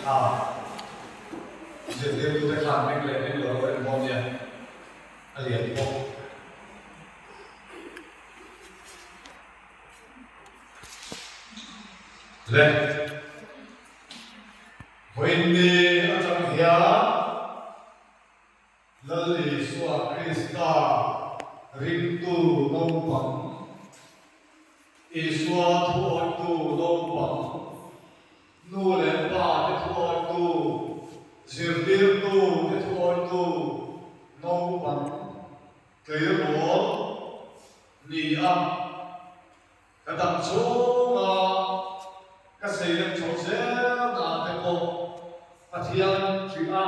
A zirtirtute khan hming leh hming lo lo en dawn nia, a lian bawk. Le vawiin ni atang hian Lal Isua Krista ringtu naupang, Isua thuawitu naupang, nu leh pa te thuawitu, zirtirtu te thuawitu naupang tleirawl ni a. Ka dam chhunga ka seilem chho zel na te pawh Pathian ṭih a,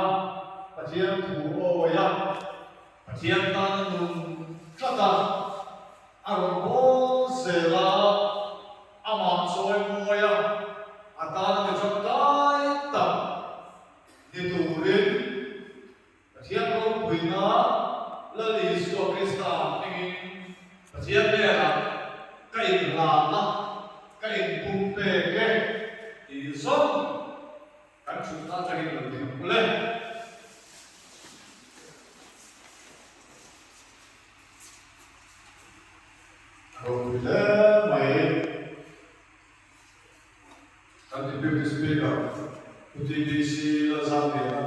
Pathian thu awi a, Pathian tana nun tlat a, a rawn bawl zel a, amah chawi mawi a, a tana mi ṭangkai tak ni turin Pathian ropuina Lal Isua Krista hmingin Pathian hnenah ka inhlanna ka inpumpek e tih zawng kan thutna atangin lo ding ang ule. A ropui hle mai. Kan Deputy Speaker Pu TBC Lalzamliana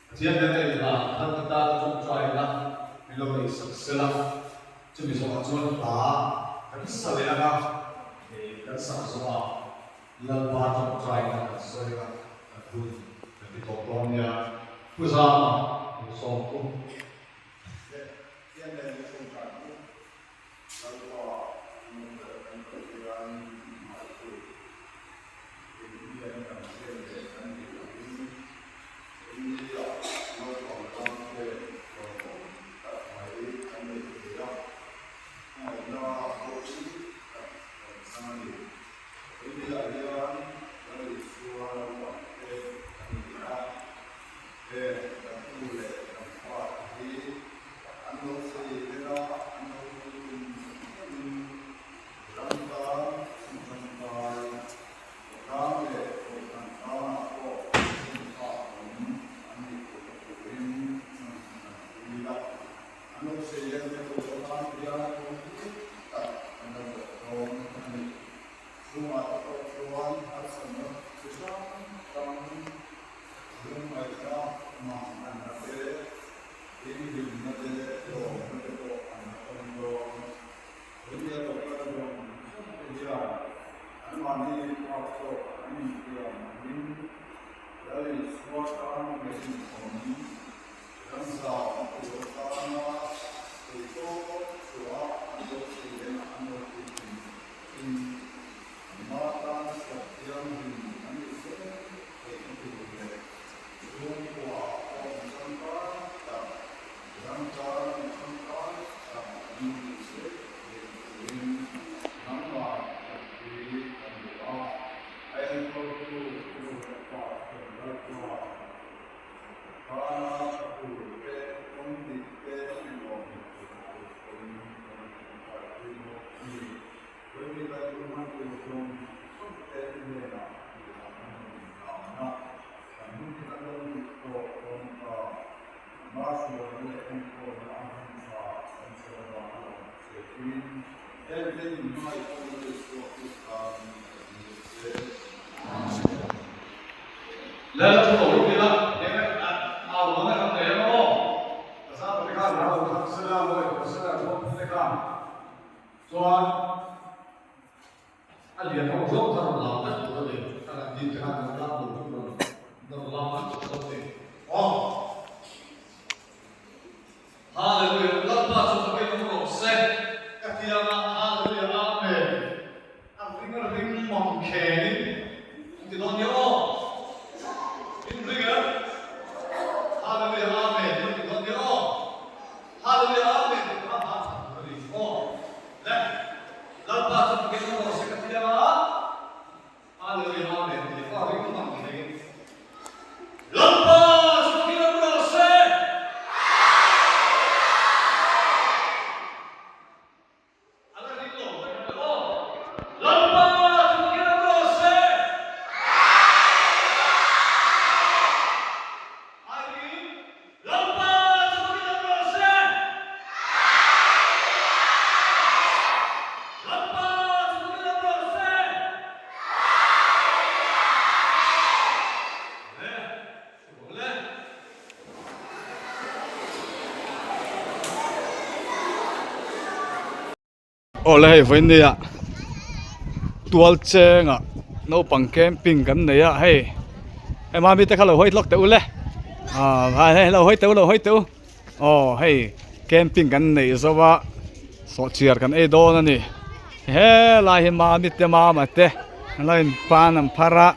Pathian nen a inhlan thar te tana tawngtaina min lo neih sak sela, chumi zawhah chuan hla kan sa leh anga kan sak zawhah Lalpa tawngtaina kan sawi anga kan hun kan ti tawp dawn nia. Pu Zama lo sawm pu. Pathian nen ka tawngtai pu. Lalpa nung leh kan Pathian hmaitu eng hian kan hriat leh kan tih angin India naupang tan te lawmawm tak mai kan nei thei a, hmangaihna ropui tak kan chang a ni. India hian Lal Isua naupang te kan ni a, heng kan nu leh kan pa te hi An lo sawi vel a, an lo puitlin thlengin ram tan hun tangkai, khawtlang leh kohhran tanah pawh hun phah awm an nih theihna turin hman an pui a. An lo sawi vel te tur atan hian kawng hlim tak an la zawh dawn a ni. Chungah te pawh chuan harsatna chi hrang hrang lungngaihna mang an la te. Inhlimna te leh tlawmna te pawh an awm dawn. Rinnia lo kal zawng zawng te hian anmahni phak tawk an intiam angin Lal Isua tan ngeiin awm ramza tur atana theihtawp chhuah an lo thei leh an lo puitling thin. Anmah tan chhuah thianghlim an nih zel theihna tur leh Chhungkua pawh mi tangkai tak, ramtan mi tangkai tak an nih zel theih turin nangmah thatpui kan duh a, a enkawltu nu leh pa ten Lalpa tana tha tur te, kawng dik te an awm theih tur pawhin kan tangkaipui bawk a ni. Vawikhat kan duh hman tur zawng zawng te hnenah tihah kan rawn inhlan a, kan hun hi kan lo dik tawh dawn ta. Hmahruaina leh enkawlna a hun tha kan chhawr avang a lo chhehin hengte inhmangaihtu Lal Isua Krista min kan ni se. Amen. Lal thu lo lut ila, eng a au dawn a kan nei ang aw. Ka zam te khan lo thang sela, lo enkawh sela, chuan te khan chuan a lian ho zawk kha rawn lam vek tur a ni. Ka han din te khan rawn lam lo chu rawn rawn lam vek tur zawk a ni. Aw. Hallelujah! Lalpa chu fakin awm rawh se. Ka tianga Hallelujah Amen. A ring a ring mang khenin an ti dawn nia aw. In ring em? Hallelujah Amen an ti dawn nia aw. Hallelujah Amen tih kha hman that tur a ni aw. Le Lalpa chu fakin awm rawh se ka ti anga Hallelujah Amen tih kha ring mang. Awle hei vawinia tual chengah naupang camping kan nei a hei hei mami te kha lo hawi hlawk teh u le ah hei lo hawi teh u lo hawi teh u aw hei camping kan neih zo a sawhchiar kan ei dawn a ni helai hi mami te mama te an lo in pan an phar a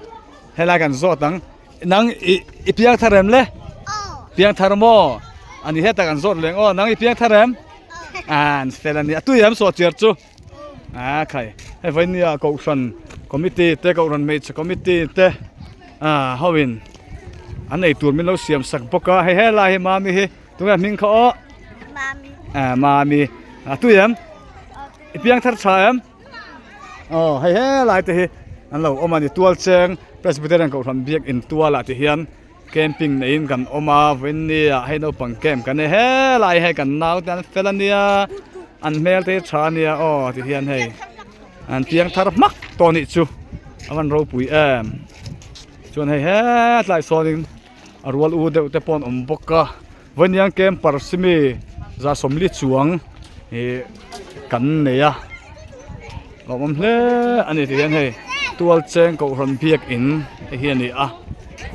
helai kan zawt ang nang i i piang thar em le piang thar maw ani hetah kan zawt leng aw nang i piang thar em. An fel a ni a tui em sawhchiar chu a khai hei vawinia kohhran committee te kohhran hmeichhe committee te ah ho in an ei tur min lo siam sak bawk a hei helai hi mami hi tunge hming kha aw ah mami a tui em i piang thar tha em aw hei helai te hi an lo awm a ni tual cheng presbyterian kohhran biak in tual ah ti hian. Camping neiin kan awm a vawinia hei naupang camp kan nei helai hei kan nau te an fel ania an hmel te hi tha ania aw ti hian hei an piang thar hmak tawh anih chu a van ropui em chuan hei hetlai sawnin a rual u deuh te pawh an awm bawk a vawinia camper simi za sawmli chuang ih kan nei a lawmawm hle a ni ti hian hei tual cheng kohhran biakin te hi a ni a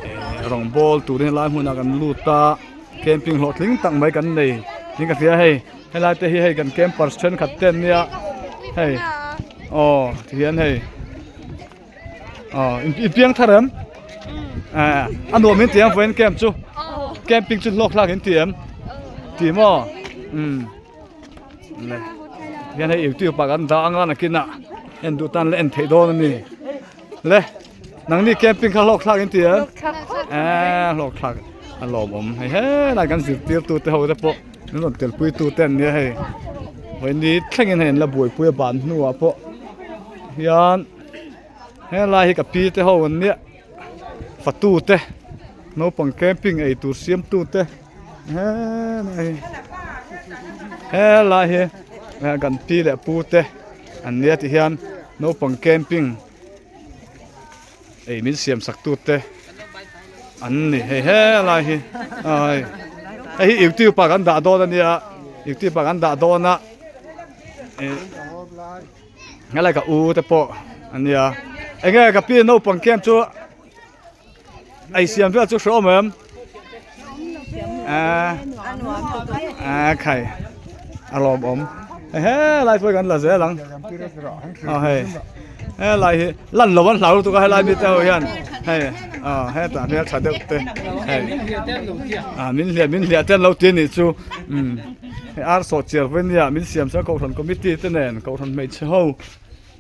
eh rawngbawl turin helai hmunah kan lut a camping hlawhtling tak mai kan nei tin ka hria hei helai te hi hei kan campers thenkhat te an nia hei aw ti hian hei aw in piang thar em eh a nuam in ti em vawiin camp chu camping chu hlawk hlak in ti em ti maw umm. Hian hei youtube ah kan dah anga nakinah en duh tan la en theih dawn a ni le nangni camping kha hlawk thlak in ti em eh hlawk thlak a lawmawm hei helai kan zirtir tu te ho te pawh an rawn tel pui tu te an nia hei vawiin thlengin hei an la buaipui a ban hnuah pawh hian helai hi ka pi te ho an nia fatu te naupang camping ei tur siam tu te. Helai hi kan pi leh pu te an nia ti hian naupang camping ei min siam sak tu te an ni hei helai hi ai hei hi youtube ah kan dah dawn a nia youtube ah kan dah dawn a eh helai ka u te pawh an nia enge ka pi naupang camp chu. Ei siam vel chu hreawm em? A khai a lawm awm. He lai pawh kan la zel ang. A hei he lai hi lan lo an hlau lutuk a helai mi te ho hian hei a hetah hmel tha deuh te hei a min hliah min hliah te an lo ti anih chu umm hei ar sawh chiar vawi nia min siam chuan kohhran committee te nen kohhran hmeichhe ho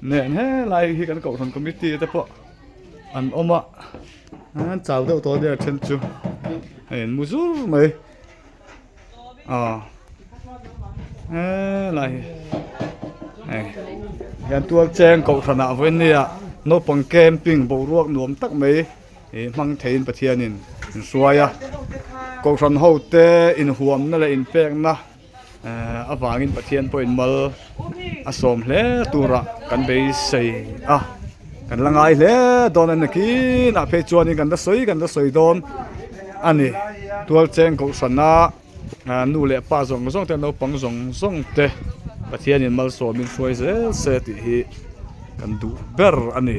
nen helai hi kan kohhran committee te pawh. An awm a an chau deuh tawh ania then chu hei an mu zur mai aw helai hi hei hian tual cheng kohhran ah vawiin nia naupang camping boruak nuam tak mai ih hmang theiin Pathianin min hruai a kohhran ho te inhuamna leh inpekna. Avangin Pathian pawhin mal a sawm hle turah kan beisei a, kan la ngai hle dawn a ni kinah phei chuanin kan la sawi kan la sawi dawn a ni. Tualcheng kohhrana nu leh pa zawng zawng te naupang zawng zawng te Pathianin malsawmin hruai zel se tih hi kan duh ber a ni.